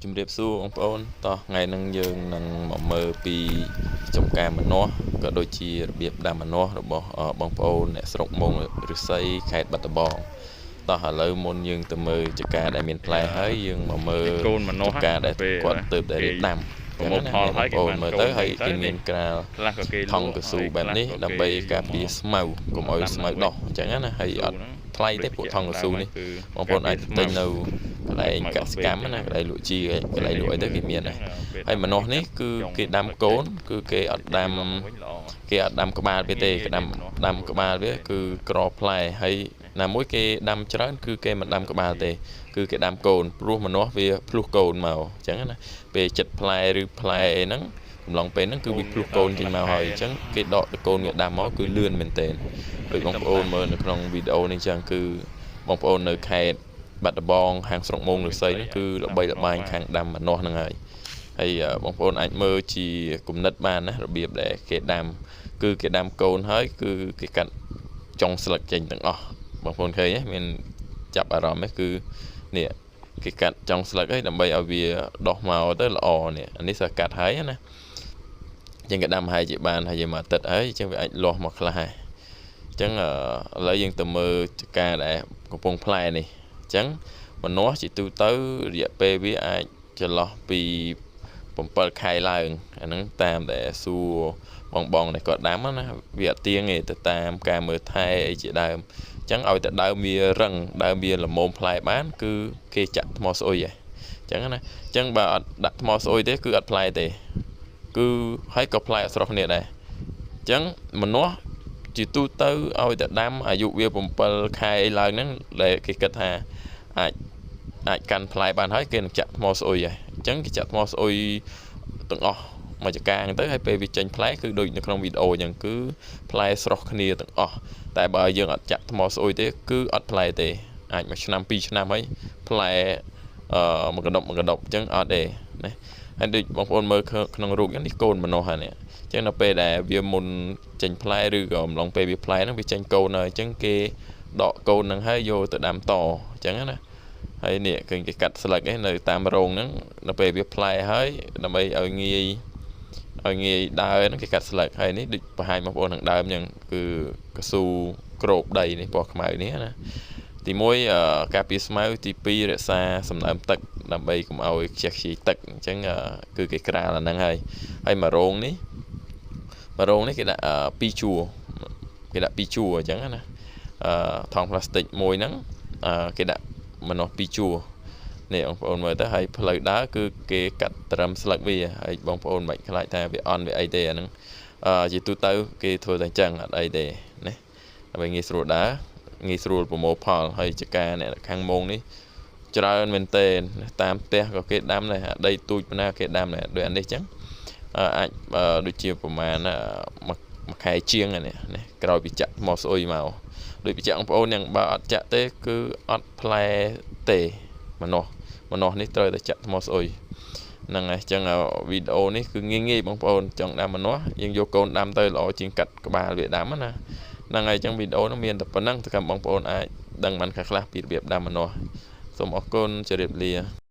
ជំរាបសួរបងប្អូនតោះថ្ងៃហ្នឹងយើងនឹងមកមើលពីចំការម្នាស់ក៏ដូចជារបៀបដាំម្នាស់របស់បងប្អូនអ្នកស្រុកមោងឫស្សីខេត្តបាត់ដំបងតោះឥឡូវមុនយើងទៅមើលចំការដែលមានផ្លែហើយយើងមកមើល កូនម្នាស់ ចំការដែល ពេល គាត់ទៅតែរៀបដាំ ប្រមូលផលហើយ បងប្អូនមើលទៅហើយគេមានក្រាល ខ្លះក៏គេលក់ ថង់កស៊ូបែបនេះ ខ្លះក៏គេ ដើម្បីការពារស្មៅកុំឲ្យស្មៅដុះអញ្ចឹងណាហើយអត់ថ្លៃទេពួកថង់កស៊ូនេះបងប្អូនអាចទិញនៅកន្លែងកសិកម្មណាកន្លែងលក់ជីកន្លែងលក់អីទៅគេមានដែរហើយម្នាស់នេះគឺគេដាំកូនគឺគេអត់ដាំគេអត់ដាំក្បាលវាទេគេដាំក្បាលវាគឺក្រផ្លែហើយណាមួយគេដាំច្រើនគឺគេមិនដាំក្បាលទេគឺគេដាំកូនព្រោះម្នាស់វាភ្លោះកូនមកអញ្ចឹងណាពេលចិត្តផ្លែឬផ្លែអីហ្នឹងកំឡុងពេលហ្នឹងគឺវាភ្លោះកូនចេញមកហើយអញ្ចឹងគេដកតកូនវាដាំមកគឺលឿនមែនទែនដូចបងប្អូនមើលនៅក្នុងវីដេអូនេះអញ្ចឹងគឺបងប្អូននៅខេត្តបាត់ដំបងខាងស្រុកមោងឫស្សីហ្នឹងគឺល្បីល្បាញខាងដាំម្នាស់ហ្នឹងហើយហើយបងប្អូនអាចមើលជាគំនិតបានណារបៀបដែលគេដាំគឺគេដាំកូនហើយគឺគេកាត់ចុងស្លឹកចេញទាំងអស់បងប្អូនឃើញទេមានចាប់អារម្មណ៍ទេគឺនេះគេកាត់ចុងស្លឹកហើយដើម្បីឲ្យវាដុះមកទៅល្អនេះអានេះសើកាត់ហើយណាអញ្ចឹងគេដាំហើយជាបានហើយមួយអាទិត្យហើយអញ្ចឹងវាអាចលាស់មកខ្លះហើយអញ្ចឹងឥឡូវយើងទៅមើលចការដែលកំពុងផ្លែនេះអញ្ចឹងម្នាស់ជាទូទៅរយៈពេលវាអាចចន្លោះពី7ខែឡើងអាហ្នឹងតាមដែលសួរបងបងដែលគាត់ដាំណាវាអត់ទៀងទេទៅតាមការមើលថែអីជាដើមអញ្ចឹងឲ្យតែដើមវារឹងដើមវាល្មមផ្លែបានគឺគេចាក់ថ្មស្អុយហ៎អញ្ចឹងណាអញ្ចឹងបើអត់ដាក់ថ្មស្អុយទេគឺអត់ផ្លែទេគឺហើយក៏ផ្លែអត់ស្រស់គ្នាដែរអញ្ចឹងម្នាស់ជាទូទៅឲ្យតែដាំអាយុវា7ខែឡើងហ្នឹងដែលគេគិតថាអាចអាចកាន់ផ្លែបានហើយគេនឹងចាក់ថ្មស្អុយហ៎អញ្ចឹងគេចាក់ថ្មស្អុយទាំងអស់មួយចកាងទៅហើយពេលវាចេញផ្លែគឺដូចនៅក្នុងវីដេអូអញ្ចឹងគឺផ្លែស្រស់គ្នាទាំងអស់តែបើយើងអត់ចាក់ថ្មស្អុយទេគឺអត់ផ្លែទេអាចមួយឆ្នាំពីរឆ្នាំហើយផ្លែអឺមួយកដុបមួយកដុបអញ្ចឹងអត់ទេណាហើយដូចបងប្អូនមើលក្នុងរូបនេះកូនម្នាស់ហើយនេះអញ្ចឹងដល់ពេលដែលវាមុនចេញផ្លែឬក៏អំឡុងពេលវាផ្លែហ្នឹងវាចេញកូនហើយអញ្ចឹងគេដកកូនហ្នឹងហើយយកទៅដាំតអញ្ចឹងណាហើយនេះឃើញគេកាត់ស្លឹកឯនៅតាមរោងហ្នឹងដល់ពេលវាផ្លែហើយដើម្បីឲ្យងាយឲ្យងាយដើរហ្នឹងគេកាត់ស្លឹកហើយនេះដូចបង្ហាញបងប្អូនខាងដើមអញ្ចឹងគឺកស៊ូក្របដីនេះពណ៌ខ្មៅនេះណាទី1ការពារស្មៅទី2រក្សាសំណើមទឹកដើម្បីកុំឲ្យខ្ជះខ្ជាយទឹកអញ្ចឹងគឺគេក្រាលអាហ្នឹងហើយហើយមួយរោងនេះមួយរោងនេះគេដាក់2ជួរគេដាក់2ជួរអញ្ចឹងណាអឺថង់ប្លាស្ទិកមួយហ្នឹងគេដាក់ម្នាស់2ជួរនេះបងប្អូនមើលទៅហើយផ្លូវដើរគឺគេកាត់ត្រឹមស្លឹកវាហើយបងប្អូនមិនខ្លាចថាវាអន់វាអីទេអាហ្នឹងអឺជាទូទៅគេធ្វើតែអញ្ចឹងអត់អីទេណាដើម្បីងាយស្រួលដើរងាយស្រួលប្រមូលផលហើយចការអ្នកខាងមងនេះច្រើនមែនទែនតាមផ្ទះក៏គេដាំដែរដីទូចប៉ុណ្ណាគេដាំដែរដូចអានេះអញ្ចឹងអាចដូចជាប្រហែលមួយខែជាងនេះណាក្រោយពីចាក់ថ្មស្អុយមកដូចបញ្ជាក់បងប្អូនយ៉ាងបើអត់ចាក់ទេគឺអត់ផ្លែទេម្នាស់ម្នាស់នេះត្រូវតែចាក់ថ្មស្អុយហ្នឹងហើយអញ្ចឹងវីដេអូនេះគឺងាយងាយបងប្អូនចង់ដាំម្នាស់យើងយកកូនដាំទៅល្អជាងកាត់ក្បាលវាដាំណាហ្នឹងហើយអញ្ចឹងវីដេអូនោះមានតែប៉ុណ្្នឹងទៅកម្មបងប្អូនអាចដឹងបានខ្លះៗពីរបៀបដាំម្នាស់សូមអរគុណជម្រាបលា។